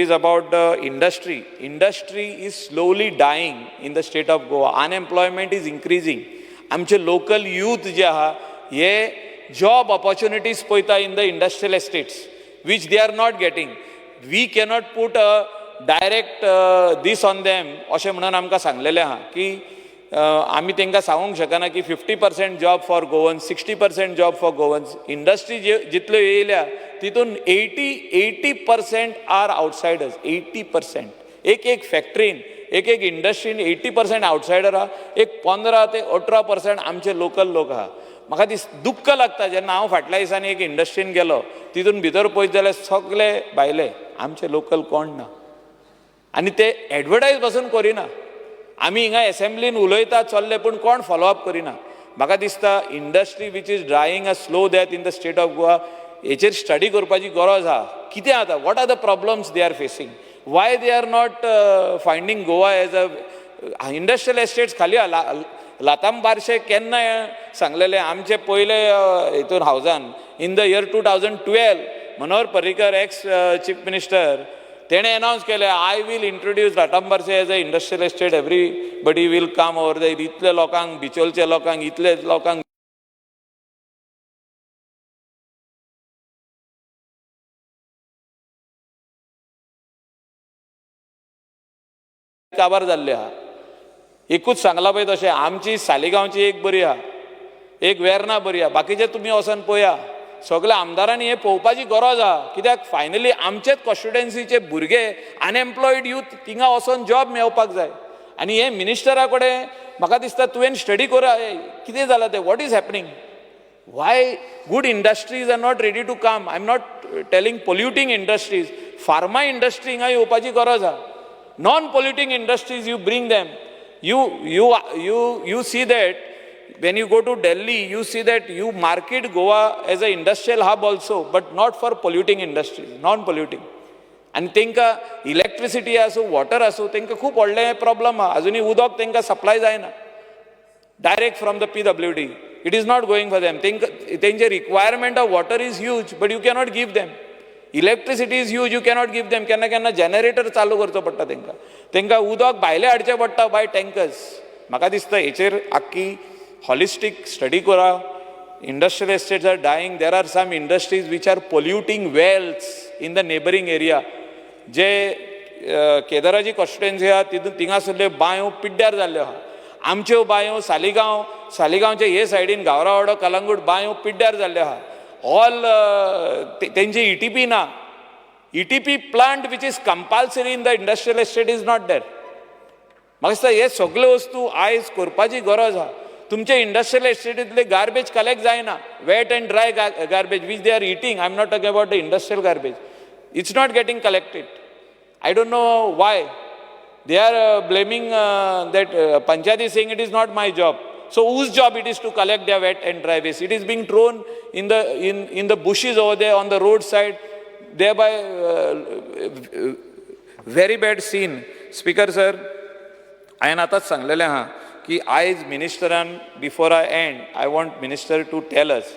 is about the industry. Industry is slowly dying in the state of Goa. Unemployment is increasing. आमचे local youth जे आहा हे job opportunities पळयता in the industrial estates, which they are not getting. We cannot put a direct this on them. अशें म्हणून आमकां सांगलेलें आहा की आमी तांकां सांगूंक शकना की 50% job for Goan, 60% job for Goans. Industry जे जितल्यो येयल्या तितून 80% are outsiders. 80%, एक एक फॅक्टरीन, एक एक इंडस्ट्रीन 80% आउटसायडर आहा. एक 15 ते 18% आमचे लोकल लोक आहा. म्हाका दीस दुख्ख लागता जेन्ना हांव फाटल्या दिसांनी एक इंडस्ट्रीन गेलो, तितून भितर पळयत जाल्यार सगले भायले, आमचे लोकल कोण ना. आनी ते एडवर्टायज पासून करिना. आमी हिंगा एसेंब्लीन उलयता चल्ले, पूण कोण फॉलोअप करिना. म्हाका दिसता industry which is dying a slow death in the state of Goa, हेचेर स्टडी करपाची गरज आहा. कितें जाता, what are the problems they are facing, why they are not finding Goa as a industrial estates? खाली लाताम बारशे केन्ना सांगलेले आमचे पयले हितून हावजान, in the year 2012, Manohar Parrikar, ex chief minister, तेणें अनावन्स केलें, "I will introduce Latambarse as a industrial estate. Everybody will come over there." इतले लोकांक, बिचोलच्या लोकांक, इतले लोकांक काबार जाल्ले आहा. एकूच सांगलां पळय तशें, आमची सालिगांवची एक बरी आहा, एक वेर्ना बरी आहा, बाकीचे तुमी वचोन पळया. सगल्या आमदारांनी हें पळोवपाची गरज आहा, कित्याक फायनली आमचेच कॉन्स्टिट्युएन्सीचे भुरगे, अनएम्प्लॉयड यूथ थिंगा वचोन जॉब मेळोवपाक जाय. आनी हे मिनिस्टरा कडेन म्हाका दिसता तुवें स्टडी करा, कितें जालां तें, what is happening, why good industries are not ready to come. I am not telling polluting industries. Pharma industry हिंगा येवपाची गरज आहा. Non polluting industries, you bring them. You see that when you go to Delhi, you see that you market Goa as an industrial hub also, but not for polluting industries, non-polluting. आनी तांकां electricity आसूं, water आसूं, तांकां खूब व्हडलें problem आहा. अजुनूय उदक तांकां सप्लाय जायना direct from the PWD. It is not going for them. तांकां तेंचे requirement of water is huge, but you cannot give them. Electricity is huge, you cannot give them. केन्ना केन्ना जनरेटर चालू करचो पडटा तांकां. तांकां उदक भायलें हाडचें पडटा बाय टँकर्स. म्हाका दिसता हेचेर आख्खी हॉलिस्टीक स्टडी करा. Industrial estates are dying. There are some industries which are polluting wells in the neighbouring area. जे केदाराची कॉन्स्टिट्युएन्सी आहा, तितून थिंगासरल्यो बांयो पिड्ड्यार जाल्ल्यो आहा. आमच्यो बांयो, सालिगांव, सालिगांवचे हे सायडीन गावरावाडो, कलंगूट बांयो पिड्ड्यार जाल्ल्यो आहा. ऑल तेंचे ईटीपी ना. ETP plant, which is compulsory in the industrial estate, is not there. म्हाका दिसता हे सगल्यो वस्तू आयज करपाची गरज आहा. तुमचे इंडस्ट्रियल एस्टेटींतले गार्बेज कलेक्ट जायना. Wet and dry garbage which they are eating, I am not talking about the industrial garbage, it's not getting collected. I don't know why. They are blaming that panchayat is saying it is not my job. So whose job it is to collect their wet and dry waste? It is being thrown in the bushes over there on the roadside, thereby very bad scene. Speaker sir, हांवें आतांच सांगलेलें आहा की आयज मिनिस्टरान, before I end, I want minister to tell us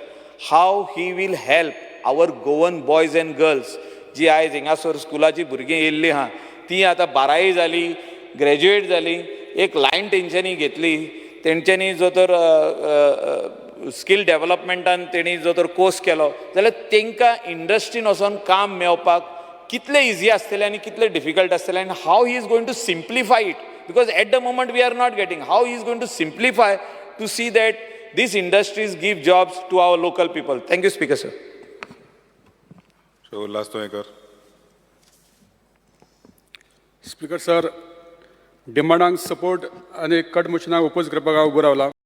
how he will help our Goan boys and girls. जी आयज हिंगासर स्कुलाची भुरगीं येयल्लीं आहा, ती आतां बारावी जाली, ग्रॅज्युएट जाली, एक लायन तेंच्यांनी घेतली, तेंच्यांनी जो तर स्कील डेव्हलपमेंटान तेणी जो तर कोर्स केलो जाल्यार तेंकां इंडस्ट्रीन वचोन काम मेळपाक कितलें इजी आसतलें आनी कितलें डिफिकल्ट आसतलें, आनी how he is going to simplify it, because at the moment we are not getting, how he is going to simplify to see that these industries give jobs to our local people. Thank you, Speaker sir. Shri Ulhas Tuyenkar. Speaker sir, डिमांडांक support आनी cut मोशनाक oppose करपाक हांव उबो रावला.